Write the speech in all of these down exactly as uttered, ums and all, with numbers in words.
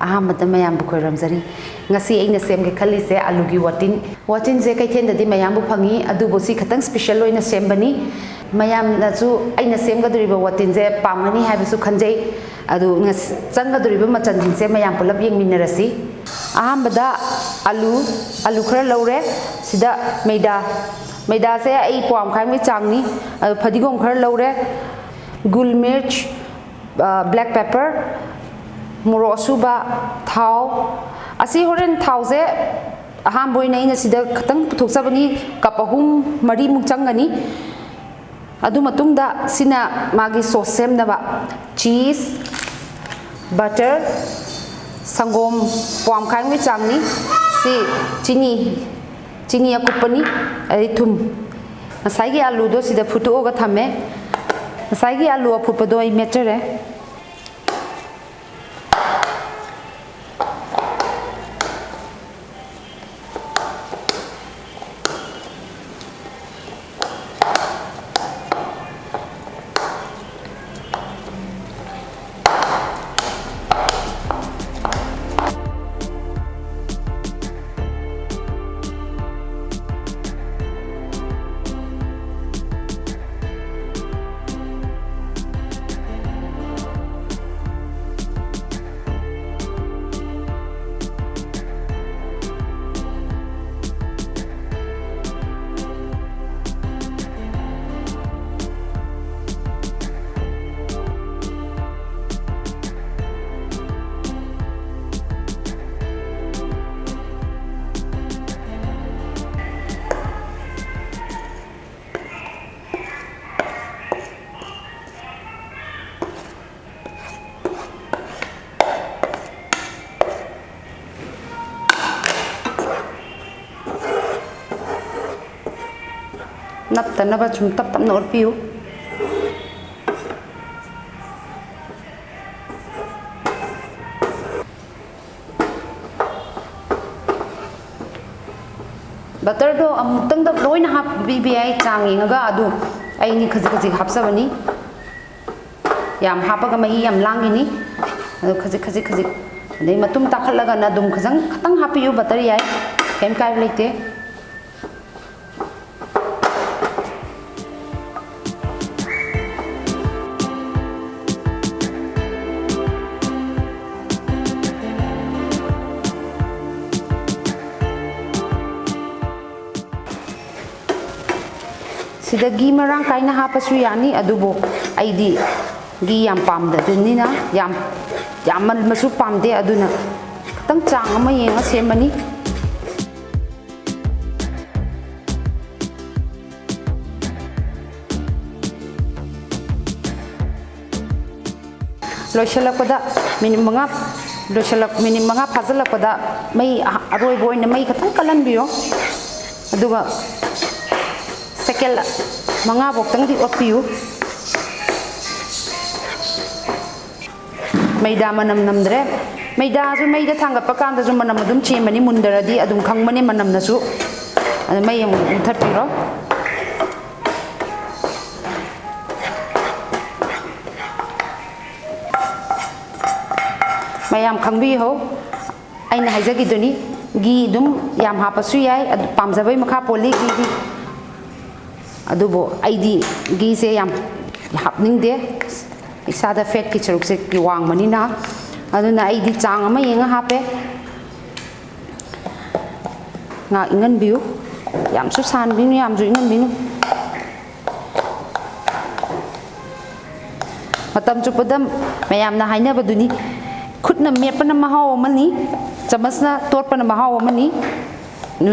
ꯑꯍꯥꯟꯕꯗ ꯃꯌꯥꯝꯕꯨ ꯈꯣꯏꯔꯝꯖꯔꯤ꯫ ꯉꯁꯤ ꯑꯩꯅ ꯁꯦꯝꯒꯦ ꯈꯜꯂꯤꯁꯦ ꯑꯂꯨꯒꯤ ꯋꯥꯇꯤꯟ꯫ ꯋꯥꯇꯤꯟꯁꯦ ꯀꯩꯊꯦꯜꯗꯗꯤ ꯃꯌꯥꯝꯕꯨ ꯐꯪꯉꯤ, ꯑꯗꯨꯕꯨ ꯁꯤ ꯈꯇꯪ special ꯑꯣꯏꯅ ꯁꯦꯝꯕꯅꯤ꯫ ꯃꯌꯥꯝꯅꯁꯨ ꯑꯩꯅ ꯁꯦꯝꯒꯗꯧꯔꯤꯕ ꯋꯥꯇꯤꯟꯁꯦ ꯄꯥꯝꯒꯅꯤ ꯍꯥꯏꯕꯁꯨ ꯈꯟꯖꯩ꯫ ꯑꯗꯨ ꯉꯁ-, ꯆꯪꯒꯗꯧꯔꯤꯕ ꯃꯆꯜꯁꯤꯡꯁꯦ ꯃꯌꯥꯝ ꯄꯨꯂꯞ ꯌꯦꯡꯃꯤꯟꯅꯔꯁꯤ꯫ ꯑꯍꯥꯟꯕꯗ ꯑꯂꯨ, ꯑꯂꯨ ꯈꯔ ꯂꯧꯔꯦ꯫ ꯁꯤꯗ ꯃꯩꯗꯥ, ꯃꯩꯗꯥꯁꯦ ꯑꯩ ꯄꯋꯥ ꯃꯈꯥꯏꯃꯨꯛꯀꯤ ꯆꯥꯡꯅꯤ꯫ ꯑꯗꯨ ꯐꯗꯤꯒꯣꯝ ꯈꯔ ꯂꯧꯔꯦ꯫ ꯒꯨꯜ ꯃꯤꯔꯆ, ꯑ, black pepper, ꯃꯣꯔꯣꯛ ꯑꯁꯨꯕ, ꯊꯥꯎ꯫ ꯑꯁꯤ ꯍꯣꯔꯦꯟ ꯊꯥꯎꯁꯦ ꯑꯍꯥꯟꯕ ꯑꯣꯏꯅ ꯑꯩꯅ ꯁꯤꯗ ꯈꯤꯇꯪ ꯄꯨꯊꯣꯛꯆꯕꯅꯤ, cup ꯑꯍꯨꯝ ꯃꯔꯤꯃꯨꯛ ꯆꯪꯒꯅꯤ꯫ ꯑꯗꯨ ꯃꯇꯨꯡꯗ ꯁꯤꯅ ꯃꯥꯒꯤ sauce ꯁꯦꯝꯅꯕ꯫ Cheese, butter, ꯁꯪꯒꯣꯝ ꯄꯋꯥ ꯃꯈꯥꯏꯃꯨꯛꯀꯤ ꯆꯥꯡꯅꯤ꯫ ꯁꯤ ꯆꯤꯅꯤ, ꯆꯤꯅꯤ ꯑꯀꯨꯞꯄꯅꯤ, ꯑꯗꯩ ꯊꯨꯝ꯫ ꯉꯁꯥꯏꯒꯤ ꯑꯂꯨꯗꯣ ꯁꯤꯗ ꯐꯨꯠꯇꯣꯛꯑꯒ ꯊꯝꯃꯦ꯫ ꯉꯁꯥꯏꯒꯤ ꯑꯂꯨ ꯑꯐꯨꯠꯄꯗꯣ ꯑꯩ ꯃꯦꯠꯆꯔꯦ꯫ ꯅꯞꯇꯅꯕ ꯁꯨꯝ ꯇꯞ ꯇꯞꯅ ꯑꯣꯠꯄꯤꯌꯨ꯫ Butterꯗꯣ ꯑꯃꯨꯛꯇꯪꯗ ꯂꯣꯏꯅ ꯍꯥꯞꯄꯤꯕ ꯌꯥꯏ, ꯆꯥꯡ ꯌꯦꯡꯉꯒ꯫ ꯑꯗꯨ ꯑꯩꯅꯤ ꯈꯖꯤꯛ ꯈꯖꯤꯛ ꯍꯥꯞꯆꯕꯅꯤ꯫ ꯌꯥꯝ ꯍꯥꯞꯄꯒ ꯃꯍꯤ ꯌꯥꯝ ꯂꯥꯡꯈꯤꯅꯤ꯫ ꯑꯗꯨ ꯈꯖꯤꯛ ꯈꯖꯤꯛ ꯈꯖꯤꯛ ꯑꯗꯩ ꯃꯇꯨꯝ ꯇꯥꯈꯠꯂꯒꯅ ꯑꯗꯨꯝ ꯈꯤꯇꯪ, ꯈꯤꯇꯪ ꯍꯥꯞꯄꯤꯌꯨ, butter ꯌꯥꯏ, ꯀꯩꯝ ꯀꯥꯏꯕ ꯂꯩꯇꯦ꯫ ꯁꯤꯗ ꯘꯤ ꯃꯔꯥꯡ ꯀꯥꯏꯅ ꯍꯥꯞꯄꯁꯨ ꯌꯥꯅꯤ, ꯑꯗꯨꯕꯨ ꯑꯩꯗꯤ ꯘꯤ ꯌꯥꯝ ꯄꯥꯝꯗꯕꯅꯤꯅ, ꯌꯥꯝ, ꯌꯥꯝꯃꯟꯕꯁꯨ ꯄꯥꯝꯗꯦ, ꯑꯗꯨꯅ ꯈꯤꯇꯪ ꯆꯥꯡ ꯑꯃ ꯌꯦꯡꯉ ꯁꯦꯝꯕꯅꯤ꯫ ꯂꯣꯏꯁꯤꯜꯂꯛꯄꯗ minute ꯃꯉꯥ, ꯂꯣꯏꯁꯤꯜꯂꯛ-, minute ꯃꯉꯥ ꯐꯥꯖꯤꯜꯂꯛꯄꯗ ꯃꯩ ꯑꯍ-, ꯑꯔꯣꯏꯕ ꯑꯣꯏꯅ ꯃꯩ ꯈꯤꯇꯪ ꯀꯜꯍꯟꯕꯤꯌꯣ꯫ ꯑꯗꯨꯒ second ꯃꯉꯥ ꯐꯥꯎꯇꯪꯗꯤ ꯑꯣꯠꯄꯤꯌꯨ꯫ ꯃꯩꯗꯥ ꯃꯅꯝ ꯅꯝꯗ꯭ꯔꯦ꯫ ꯃꯩꯗꯥꯁꯨ ꯃꯩꯗ ꯊꯥꯡꯒꯠꯄ ꯀꯥꯟꯗꯁꯨ ꯃꯅꯝ ꯑꯗꯨꯝ ꯆꯦꯟꯕꯅꯤ, ꯃꯨꯟꯗ꯭ꯔꯗꯤ ꯑꯗꯨꯝ ꯈꯪꯕꯅꯦ ꯃꯅꯝꯅꯁꯨ꯫ ꯑꯗꯨ ꯃꯩ ꯑꯃꯨꯛ ꯃꯨꯊꯠꯄꯤꯔꯣ꯫ ꯃꯌꯥꯝ ꯈꯪꯕꯤꯍꯧ, ꯑꯩꯅ ꯍꯥꯏꯖꯈꯤꯗꯨꯅꯤ, ꯘꯤ ꯑꯗꯨꯝ ꯌꯥꯝ ꯍꯥꯞꯄꯁꯨ ꯌꯥꯏ, ꯑꯗꯨ ꯄꯥꯝꯖꯕꯩ ꯃꯈꯥ ꯄꯣꯜꯂꯤ ꯘꯤꯗꯤ꯫ ꯑꯗꯨꯕꯨ ꯑꯩꯗꯤ ꯘꯤꯁꯦ ꯌꯥꯝ ꯍꯥꯞꯅꯤꯡꯗꯦ, ꯏꯁꯥꯗ fat ꯀꯤ ꯁꯔꯨꯛꯁꯦ ꯋꯥꯡꯕꯅꯤꯅ꯫ ꯑꯗꯨꯅ ꯑꯩꯗꯤ ꯆꯥꯡ ꯑꯃ ꯌꯦꯡꯉ ꯍꯥꯞꯄꯦ꯫ ꯉꯥꯏꯍꯥꯛ ꯏꯪꯍꯟꯕꯤꯌꯨ, ꯌꯥꯝꯁꯨ ꯁꯥꯍꯟꯕꯤꯅꯨ, ꯌꯥꯝꯁꯨ ꯏꯪꯍꯟꯕꯤꯅꯨ꯫ ꯃꯇꯝ ꯆꯨꯞꯄꯗ ꯃꯌꯥꯝꯅ ꯍꯥꯏꯅꯕꯗꯨꯅꯤ, ꯈꯨꯠꯅ ꯃꯦꯠꯄꯅ ꯃꯍꯥꯎ ꯑꯃꯅꯤ, ꯆꯃꯁꯅ ꯇꯣꯠꯄꯅ ꯃꯍꯥꯎ ꯑꯃꯅꯤ꯫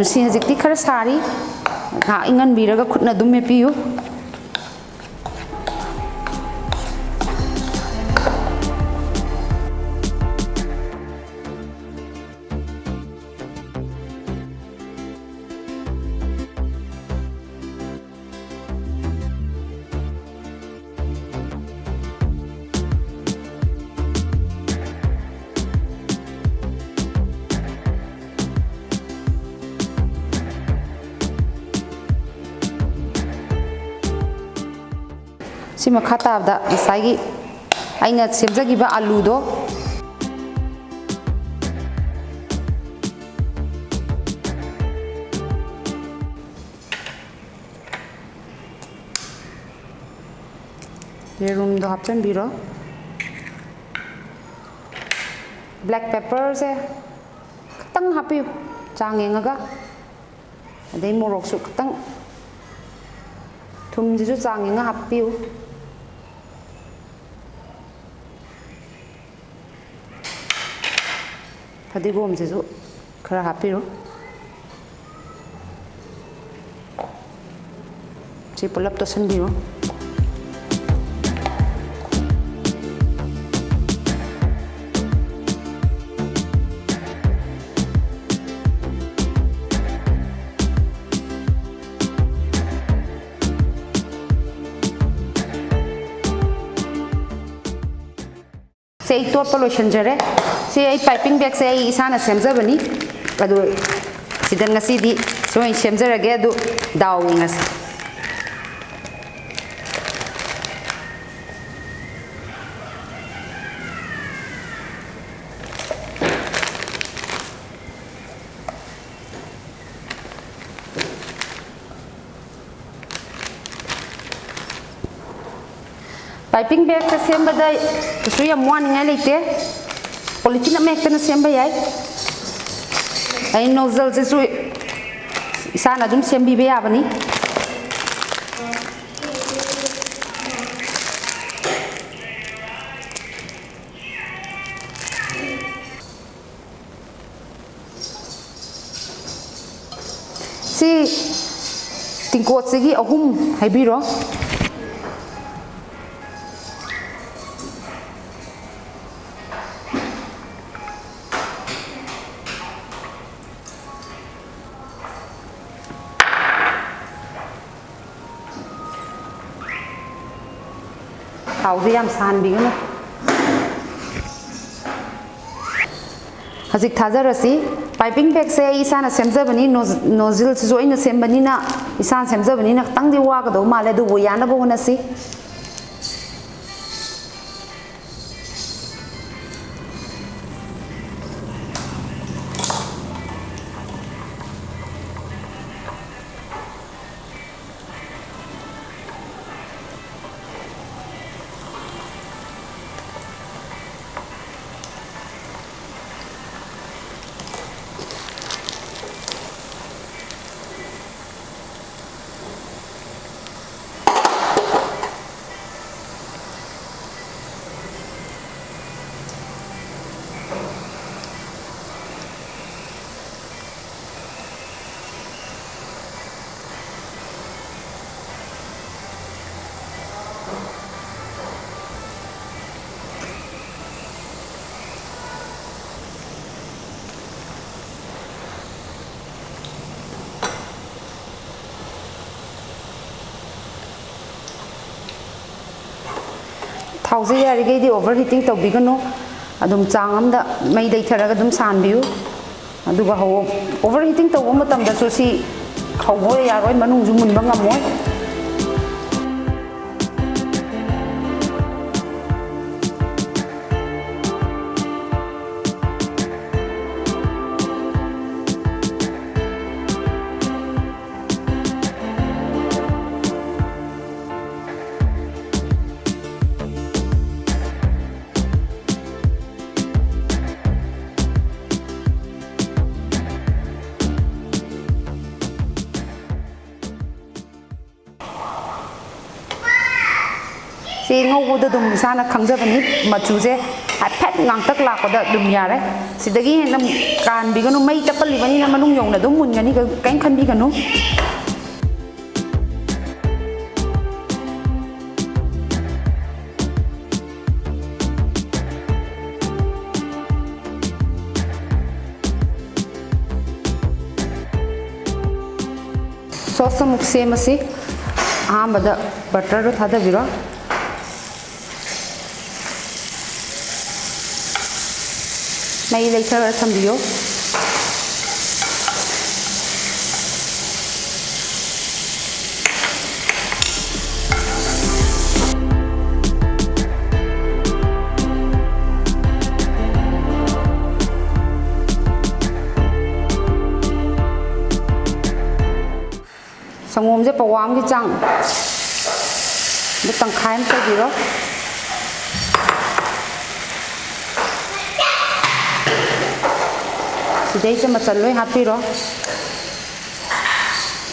ꯁꯤ ꯍꯧꯖꯤꯛꯇꯤ ꯈꯔ ꯁꯥꯔꯤ, ꯉꯥꯏꯍꯥꯛ ꯏꯪꯍꯟꯕꯤꯔꯒ ꯈꯨꯠꯅ ꯑꯗꯨꯝ ꯃꯦꯠꯄꯤꯌꯨ꯫ ꯁꯤ ꯃꯈꯥ ꯇꯥꯕꯗ ꯉꯁꯥꯏꯒꯤ ꯑꯩꯅ ꯁꯦꯝꯖꯈꯤꯕ ꯑꯂꯨꯗꯣ, ꯌꯦꯔꯨꯝꯗꯣ ꯍꯥꯞꯆꯤꯟꯕꯤꯔꯣ꯫ Black pepperꯁꯦ ꯈꯤꯇꯪ ꯍꯥꯞꯄꯤꯌꯨ, ꯆꯥꯡ ꯌꯦꯡꯉꯒ꯫ ꯑꯗꯩ ꯃꯣꯔꯣꯛꯁꯨ ꯈꯤꯇꯪ, ꯊꯨꯝꯁꯤꯁꯨ ꯆꯥꯡ ꯌꯦꯡꯉ ꯍꯥꯞꯄꯤꯌꯨ꯫ ꯐꯗꯤꯒꯣꯝꯁꯤꯁꯨ ꯈꯔ ꯍꯥꯞꯄꯤꯔꯣ꯫ ꯁꯤ ꯄꯨꯂꯞ ꯇꯣꯠꯁꯤꯟꯕꯤꯔꯣ꯫ ꯁꯦ, ꯑꯩ ꯇꯣꯠꯄ ꯂꯣꯏꯁꯤꯟꯖꯔꯦ꯫ ꯁꯤ ꯑꯩ piping bagꯁꯦ ꯑꯩ ꯏꯁꯥꯅ ꯁꯦꯝꯖꯕꯅꯤ꯫ ꯑꯗꯨ ꯁꯤꯗ ꯉꯁꯤꯗꯤ ꯁꯨꯃꯥꯏꯅ ꯁꯦꯝꯖꯔꯒꯦ꯫ ꯑꯗꯨ ꯗꯥꯎ ꯌꯦꯡꯉꯁꯤ꯫ Piping bagꯇ ꯁꯦꯝꯕꯗ ꯀꯩꯁꯨ ꯌꯥꯝ ꯋꯥꯅꯤꯡꯉꯥꯏ ꯂꯩꯇꯦ꯫ Polythene ꯑꯃ ꯍꯦꯛꯇꯅ ꯁꯦꯝꯕ ꯌꯥꯏ꯫ ꯑꯩ nozzleꯁꯤꯁꯨ ꯏꯁꯥꯅ ꯑꯗꯨꯝ ꯁꯦꯝꯕꯤꯕ ꯌꯥꯕꯅꯤ꯫ ꯁꯤ ꯇꯦꯡꯀꯣꯠꯁꯤꯒꯤ ꯑꯍꯨꯝ ꯍꯩꯕꯤꯔꯣ꯫ ꯊꯥꯎꯁꯦ ꯌꯥꯝ ꯁꯥꯍꯟꯕꯤꯒꯅꯨ꯫ ꯍꯧꯖꯤꯛ ꯊꯥꯖꯔꯁꯤ꯫ Piping bagꯁꯦ ꯑꯩ ꯏꯁꯥꯅ ꯁꯦꯝꯖꯕꯅꯤ, ꯅꯣ-, nozzleꯁꯤꯁꯨ ꯑꯩꯅ ꯁꯦꯝꯕꯅꯤꯅ, ꯏꯁꯥꯅ ꯁꯦꯝꯖꯕꯅꯤꯅ ꯈꯤꯇꯪꯗꯤ ꯋꯥꯒꯗꯧꯕ ꯃꯥꯜꯂꯦ, ꯑꯗꯨꯕꯨ ꯌꯥꯅꯕ ꯍꯣꯠꯅꯁꯤ꯫ ꯊꯥꯎꯁꯦ ꯌꯥꯔꯤꯈꯩꯗꯤ over heating ꯇꯧꯕꯤꯒꯅꯨ꯫ ꯑꯗꯨꯝ ꯆꯥꯡ ꯑꯃꯗ ꯃꯩ ꯂꯩꯊꯔꯒ ꯑꯗꯨꯝ ꯁꯥꯍꯟꯕꯤꯌꯨ꯫ ꯑꯗꯨꯒ ꯍꯧ-, over heating ꯇꯧꯕ ꯃꯇꯝꯗꯁꯨ ꯁꯤ ꯍꯧꯕ ꯌꯥꯔꯣꯏ, ꯃꯅꯨꯡꯁꯨ ꯃꯨꯟꯕ ꯉꯝꯃꯣꯏ꯫ ꯁꯤ ꯉꯧꯕꯗ ꯑꯗꯨꯝ ꯏꯁꯥꯅ ꯈꯪꯖꯕꯅꯤ, ꯃꯆꯨꯁꯦ ꯍꯥꯏꯐꯦꯠ ꯉꯥꯡꯇꯛ ꯂꯥꯛꯄꯗ ꯑꯗꯨꯝ ꯌꯥꯔꯦ꯫ ꯁꯤꯗꯒꯤ ꯍꯦꯟꯅ ꯀꯥꯍꯟꯕꯤꯒꯅꯨ, ꯃꯩ ꯇꯞꯄꯜꯂꯤꯕꯅꯤꯅ ꯃꯅꯨꯡ ꯌꯧꯅ ꯑꯗꯨꯝ ꯃꯨꯟꯒꯅꯤ, ꯀꯔꯤꯝ ꯈꯟꯕꯤꯒꯅꯨ꯫ Sauce ꯑꯃꯨꯛ ꯁꯦꯝꯃꯁꯤ꯫ ꯑꯍꯥꯟꯕꯗ butterꯗꯣ ꯊꯥꯗꯕꯤꯔꯣ꯫ ꯃꯩ ꯂꯩꯊꯔ ꯊꯝꯕꯤꯌꯣ꯫ ꯁꯪꯒꯣꯝꯁꯦ ꯄꯋꯥ ꯑꯃꯒꯤ ꯆꯥꯡ, ꯑꯗꯨ ꯇꯪꯈꯥꯏ ꯑꯃ ꯇꯧꯕꯤꯔꯣ꯫ ꯁꯤꯗꯩꯁꯤꯗ ꯃꯆꯜ ꯂꯣꯏ ꯍꯥꯞꯄꯤꯔꯣ꯫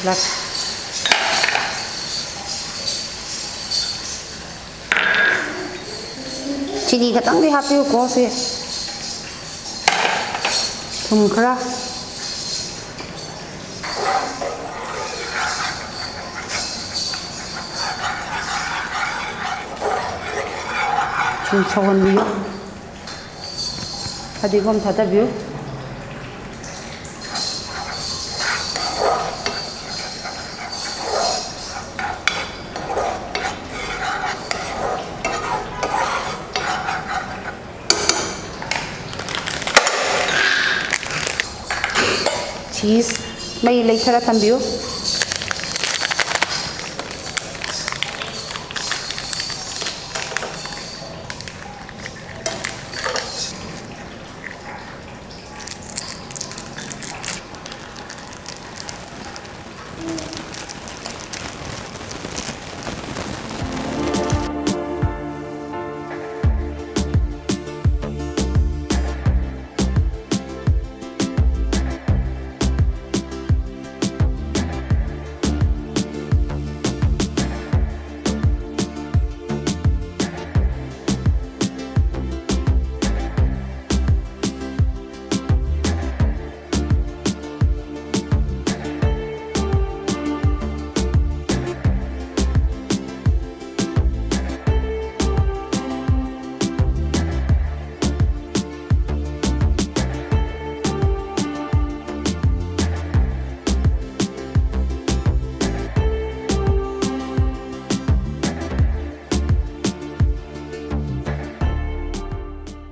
ꯂꯥꯛ-, ꯆꯤꯅꯤ ꯈꯇꯪꯗꯤ ꯍꯥꯞꯄꯤꯌꯨꯀꯣ꯫ ꯁꯤ ꯊꯨꯝ ꯈꯔ, ꯁꯨꯝ ꯁꯧꯍꯟꯕꯤꯌꯨ꯫ ꯐꯗꯤꯒꯣꯝ ꯊꯥꯗꯕꯤꯌꯨ꯫ ꯄ꯭ꯂꯤꯖ ꯃꯩ ꯂꯩꯊꯔ ꯊꯝꯕꯤꯌꯨ꯫